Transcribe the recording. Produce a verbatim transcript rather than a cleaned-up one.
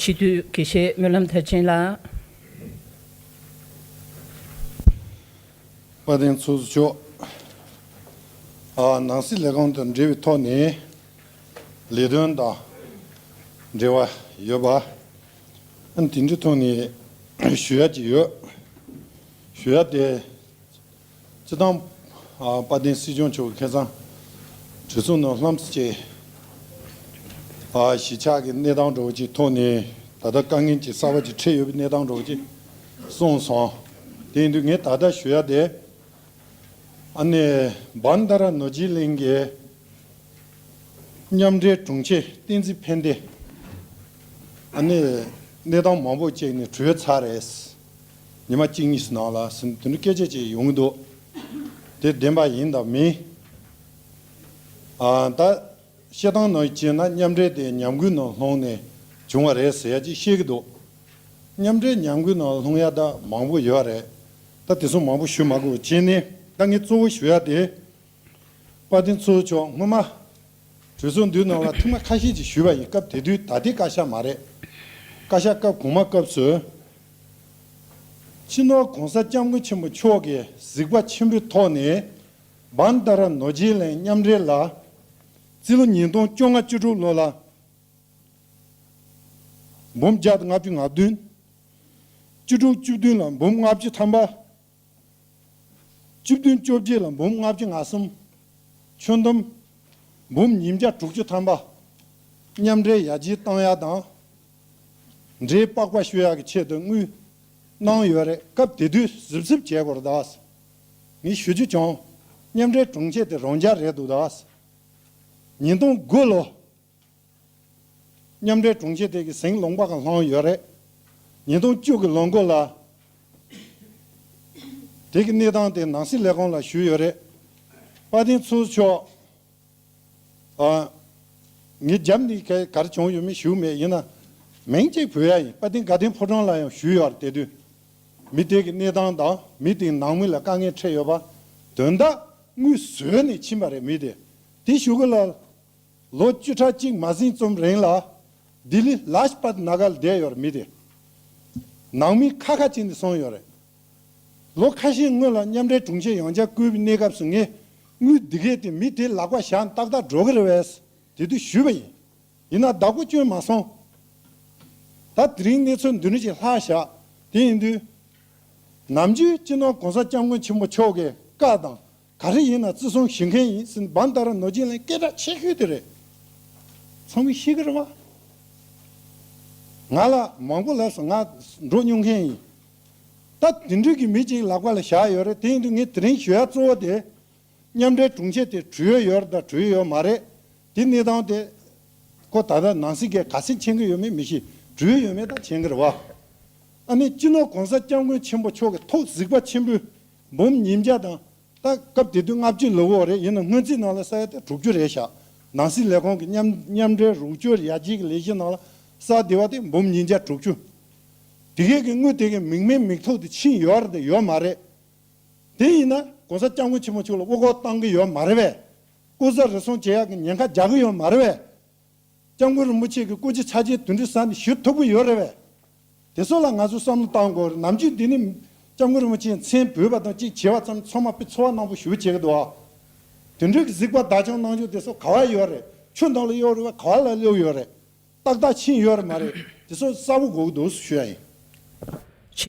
སྤྱི་འཐུས་དགེ་བཤེས་སྨོན་ལམ་མཐར་ཕྱིན་ལགས། དཔལ་ལྡན་ཚོགས་གཙོ་མཆོག་ཨ། ནང་སྲིད་ལས་ཁུངས་དང་འབྲེལ་བའི་ཐོག་ནས་ལས་དོན་དང་འབྲེལ་བ་ཡོད་པ། ཨ་ནི་དེ་འདྲའི་ཐོག་ནས་ཞུ་ཡ་ཅིག་ཡོད། ཞུ་ཡ་དེ། སྤྱི་བཏང་ཨ། དཔལ་ལྡན་སྲིད་སྐྱོང་མཆོག་གིས་ཁ་སང་གྲོས་ཚོགས་ནང་ལྷམ་ཙེ་ཅིག་ཨ། གཞིས་ཆགས་ཀྱི་གནས་སྟངས་འདྲ་བོ་ཅིག་ཐོག་ནས་ད་ལྟ་དཀའ་ངལ་ཅིག་གསར་པ་ཅིག་འཕྲད་ཡོད་པའི་གནས་སྟངས་འདྲ་བོ་ཅིག་གསུངས་སོང་། དེ་ཡིན་དུས་ངས་ད་ལྟ་ཞུ་ཡ་དེ། ཨ་ནི་བན་དྷ་ར་ནོར་གྱི་གླིང་གི་མཉམ་འབྲེལ་དྲུང་ཆེ་བསྟན་འཛིན་ཕན་བདེ། ཨ་ནི་གནས་སྟངས་མང་པོ་ཅིག་ནས་གྲོལ་ཚར་རེད། ཉི་མ་གཅིག་གཉིས་སུ་ནང་ལ་ཟིན་དེ་འདྲ་སྐད་ཆ་ཅིག་ཡོང་གི་འདུག་དེ་བདེན་པ་ཡིན་དང་མིན། ཨ། ད་བཤད་སྟངས་ནང་བྱས་ན་མཉམ་འབྲེལ་དེ་ཉམས་རྒུད་ནང་ལྷུང་ནས་བྱུང་བ་རེད་ཟེར་ཡ་ཅིག་བཤད་ཀྱི་འདུག་མཉམ་འབྲེལ་ཉམས་རྒུད་ནང་ལྷུང་ཡ་ད་མང་པོ་ཡོད་རེད། ད་དེ་ཚོ་མང་པོ་ཞུ་མ་དགོས་བྱས་ནས་ད་ངས་གཙོ་བོ་ཞུ་ཡ་དེ། དཔལ་ལྡན་ཚོགས་གཙོ་མཆོག་སྔོན་མ་གྲོས་ཚོགས་འདིའི་ནང་ལ་ཐེངས་མ་ཁ་ཤས་ཅིག་ཞུས་པ་ཡིན། སྐབས་དེ་དུས་ད་ལྟའི་བཀའ་ཤག་མ་རེད། བཀའ་ཤག་སྐབས་གོང་མ་སྐབས་སུ། སྤྱི་ནོར་༸གོང་ས་༸སྐྱབས་མགོན་ཆེན་པོ་མཆོག་གིས་གཟིགས་པ་ཆེན་པོའི་ཐོག་ནས་བན་དྷ་ར་ནོར་གྱི་གླིང་མཉམ་འབྲེལ་ལ། རྩིས་ལོ་ཉིས་སྟོང་བཅོ་ལྔ་བཅུ་དྲུག་ལོ་ལ་འབུམ་བརྒྱ་དང་ལྔ་བཅུ་ང་བདུན། བཅུ་དྲུག་བཅུ་བདུན་ལ་འབུམ་ལྔ་བཅུ་ཐམ་པ། བཅུ་བདུན་བཅོ་བརྒྱད་ལ་འབུམ་ལྔ་བཅུ་ང་གསུམ། ཁྱོན་བསྡོམས་འབུམ་ཉིས་བརྒྱ་དྲུག་ཅུ་ཐམ་པ། མཉམ་འབྲེལ་ཡར་རྒྱས་གཏོང་ཡག་དང་། འབྲེལ་པགས་པ་གཞུ་ཡག་གི་ཆེད་དུ་དངུལ་གནང་ཡོད་རེད། སྐབས་དེ་དུས་གཟབ་གཟབ་བྱས་དགོས་རེད་ད། ངས་ཞུ་རྒྱུ་བྱུང་། མཉམ་འབྲེལ་དྲུང་ཆེ་དེ་རང་འཇགས་རེད་འདུག་ད། ཉིས་སྟོང་དགུ་ལོ། མཉམ་འབྲེལ་དྲུང་ཆེ་དེ་གི་ཟིང་ལུང་པ་གང་ལྷོང་ཡོད་རེད། ཉིས་སྟོང་བཅུ་གི་ལོ་འགོ་ལ། དེ་གི་གནས་སྟངས་དེ་ནང་སྲིད་ལས་ཁུངས་ལ་ཞུས་ཡོད་རེད། དཔལ་ལྡན་ཚོགས་གཙོ་མཆོག་ཨ། ངས་རྒྱབ་ནས་ག་ག་རེ་བྱུང་ཡོད་མེད་ཞུས་མེད། ཡིན་ན་མིང་གཅིག་བོས་ཡ་ཡིན། དཔལ་ལྡན་དགའ་ལྡན་ཕོ་བྲང་ལ་ཡང་ཞུས་ཡོད་རེད། དེ་དུས་མི་དེ་གི་གནས་སྟངས་དང་མི་དེའི་ནང་མི་ལ་དཀའ་ངལ་འཕྲད་ཡོད་པ། དོན་དག་དངུལ་ཟོས་ནས་ཕྱིན་པ་རེད་མི་དེ། དེ་ཞུ་གི་ལ། ལོ་བཅུ་ཕྲག་གཅིག་མ་ཟིན་ཙམ་རིང་ལ་ལྡི་ལི་ལཱཇ་པད་ནག་གར་བསྡད་ཡོད་རེད་མི་དེ། ནང་མི་ཁ་ཁ་བྱས་ནས་སོང་ཡོད་རེད། ལོ་ཁ་ཤས་སྔོན་ལ་མཉམ་འབྲེལ་དྲུང་ཆེ་ཡང་བསྐྱར་བསྐོས་པའི་གནས་སྐབས་སུ་ངས་དངུལ་འདི་གས་དེ་མི་དེ་ལག་པ་བཞག་ནས་ཏག་ཏག་འགྲོ་གི་རེད་བས། དེ་དུས་ཞུས་པ་ཡིན། ཡིན་ན་བདག་པོ་བསྐྱོན་མ་སོང་། ད་དེ་རིང་གནས་ཚུལ་འདི་འདྲ་ཞིག་ལྷག་བཞག་དེ་ཡིན་དུས། ནམ་རྒྱུན་སྤྱི་ནོར་༸གོང་ས་༸སྐྱབས་མགོན་ཆེན་པོ་མཆོག་གི་བཀའ་དང་ག་རེ་ཡིན་ན་བརྩི་སྲུང་ཞུ་མཁན་ཡིན་ཟེར་བན་དྷ་ར་ནོར་གྱི་གླིང་སྐད་གྲགས་ཆེ་ཤོས་དེ་རེད། ཚང་མས་ཤེས་ཀྱི་རེད་བ། ང་ལ་མང་པོ་ལབ་སོང་། ང་འགྲོ་མྱོང་མཁན་ཡིན། ད་དེ་འདྲ་གི་མི་གཅིག་ལག་པ་ལ་བཞག་ཡོད་རེད། དེ་ཡིན་དུས་ངས་དེ་རིང་ཞུ་ཡ་གཙོ་བོ་དེ། མཉམ་འབྲེལ་དྲུང་ཆེ་དེ་གྲོལ་ཡོད་རེད་དང་གྲོལ་ཡོད་མ་རེད། དེ་གནས་སྟངས་དེ་ཁོ་ད་ལྟ་ནང་སྲིད་ཀྱིས་ག་ཚོད་མཁྱེན་གྱི་ཡོད་མེད་མི་ཤེས། གྲོལ་ཡོད་མེད་ད་མཁྱེན་གྱི་རེད་བ། ཨ་ནི་སྤྱི་ནོར་༸གོང་ས་༸སྐྱབས་མགོན་ཆེན་པོ་མཆོག་གི་ཐུགས་གཟིགས་པ་ཆེན་པོས་འབུམ་ཉིས་བརྒྱ་དང་། ད་སྐབས་དེ་དུས་ལྔ་བཅུ་ལོ་འོ་རེད། ཡིན་ན་སྔོན་རྩིས་ནང་ལ་ས་ཡ་དེ་དྲུག་ཅུ་རེད་ཤག་ནང་སྲིད་ལས་ཁུངས་ཀྱི་མཉམ་མཉམ་འབྲེལ་རོགས་སྐྱོར་ཡར་རྒྱས་ཀྱི་ལས་གཞི་ནང་ལ་ས་དེ་བ་དེ་འབུམ་ཉིས་བརྒྱ་དྲུག་ཅུ། དེ་གས་ཀྱི་དངུལ་དེ་གས་མིག་མིག་མིག་ཐོག་དེ་ཕྱིན་ཡོད་རེད་དང་ཡོད་མ་རེད། དེ་ཡིན་ན་༸གོང་ས་༸སྐྱབས་མགོན་ཆེན་པོ་མཆོག་ལ་དབུ་སྐོར་བཏང་གི་ཡོད་མ་རེད་པས། སྐུ་ཚེ་རིང་སྲུང་བྱེད་ཡག་གི་ཉེན་ཁ་རྒྱག་གི་ཡོད་མ་རེད་པས། སྐྱབས་མགོན་རིན་པོ་ཆེ་གི་སྐུ་ཚེ་ཆ་རྐྱེན་དེ་འདྲ་ཟ་ནས་ཞུ་ཐུབ་ཀྱི་ཡོད་རེད་པས། དེ་ཚོ་ལ་ང་ཚོ་བསམ་བློ་བཏང་དགོས་རེད། ནམ་རྒྱུན་འདི་ནི་སྐྱབས་མགོན་རིན་པོ་ཆེའི་མཚན་འབོད་པ་དང་གཅིག་བྱས་པ་ཙམ་ཚང་མ་དཔེ་ཚོར་བ་གནང་པོ་ཞེ་པོ་བྱེད་ཀྱི་འདུག་ཨ། དེ་འདྲའི་གི་གཟིགས་པ་བདག་སྐྱོང་གནང་རྒྱུ་དེ་ཚོ་ག་བ་ཡོད་རེད། ཆུ་ནང་ལ་གཡུགས་རེད་པས། ག་བ་ལ་གཡུགས་ཡོད་རེད། ཏག་ཏག་ཕྱིན་ཡོད་རེད་མ་རེད། དེ་ཚོ་གསལ་པོ་དགོས་ཀྱི་འདུག་ཞུ་ཡ་ཡིན།